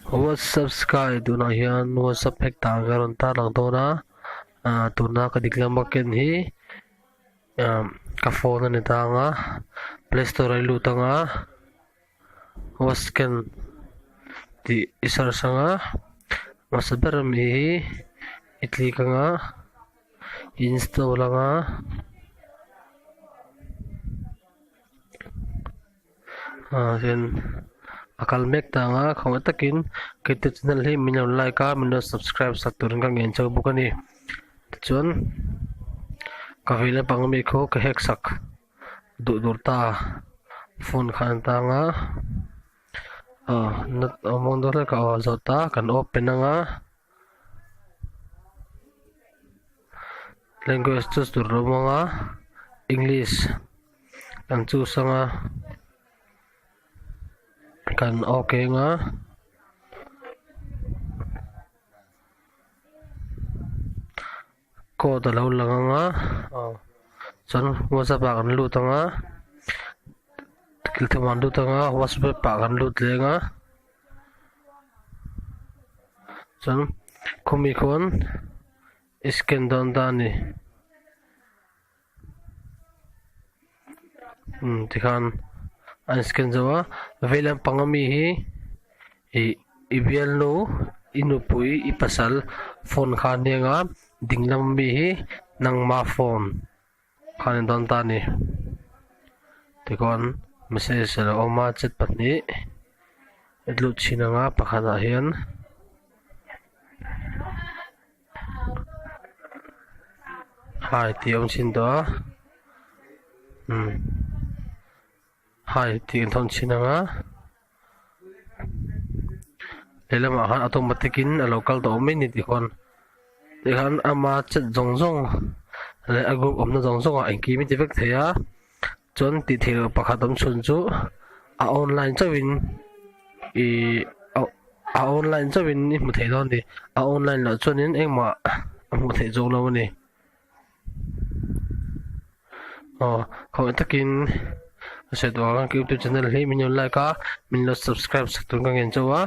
WhatsApp sky tunah hian WhatsApp hack dan ka rawn tar lang dawn a ah tuna ka dik lama ken hi ah ka phone a ni ta ang a play store a i lut ang a whatscan tih i search ang a hmasa ber ami hi i click ang a i install ang a. Ah hian a kal mek ta ang a khawngaih takin keite channel hi min lo like a min lo subscribe sak turin ka ngen chauh bawk a ni tichuan ka vei lampang ami khu ka hack sak duh tur ta phone kha an tang a ah nut a awm dawn hlek a aw zawh ta kan open ang a language choose tur a awm ang a english. Kan choose anga kan ok anga code alo lang anga aw chuan whatsapp ah kan lut anga thil thum ah kan lut anga whatsapp ah kan lut leh anga chuan khumi khuan i scan dawn ta a ni. Umm tikhan an scan zo a vei lampang ami hi ih i bialnu i nupui i pasal phone kha a nia nga ding lam ami hi nangma phone kha a ni dawn ta a ni tikhuan message a lo awm a chat pahnih a lut chhin ang a pakhatah hian. Hai tih a awm chhin tawh a umm hai tih an thawn chhin ang a lehlamah khan automatic in a lo kal tawh mai a ni tih khuan tikhan ama chet zawng zawng leh a group awmna zawng zawng ah engkim a ti vek thei a chuan tih theih loh pakhat awm chhun chu a online chauhin ihh a online chauhin i hmu thei dawn a ni a online loh chuanin engmah a hmuh theih zawk lo a ni aw khawih takin a sawi tawh ang youtube channel hi min lo like a min lo subscribe sak tur ka ngen chauh a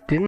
tin.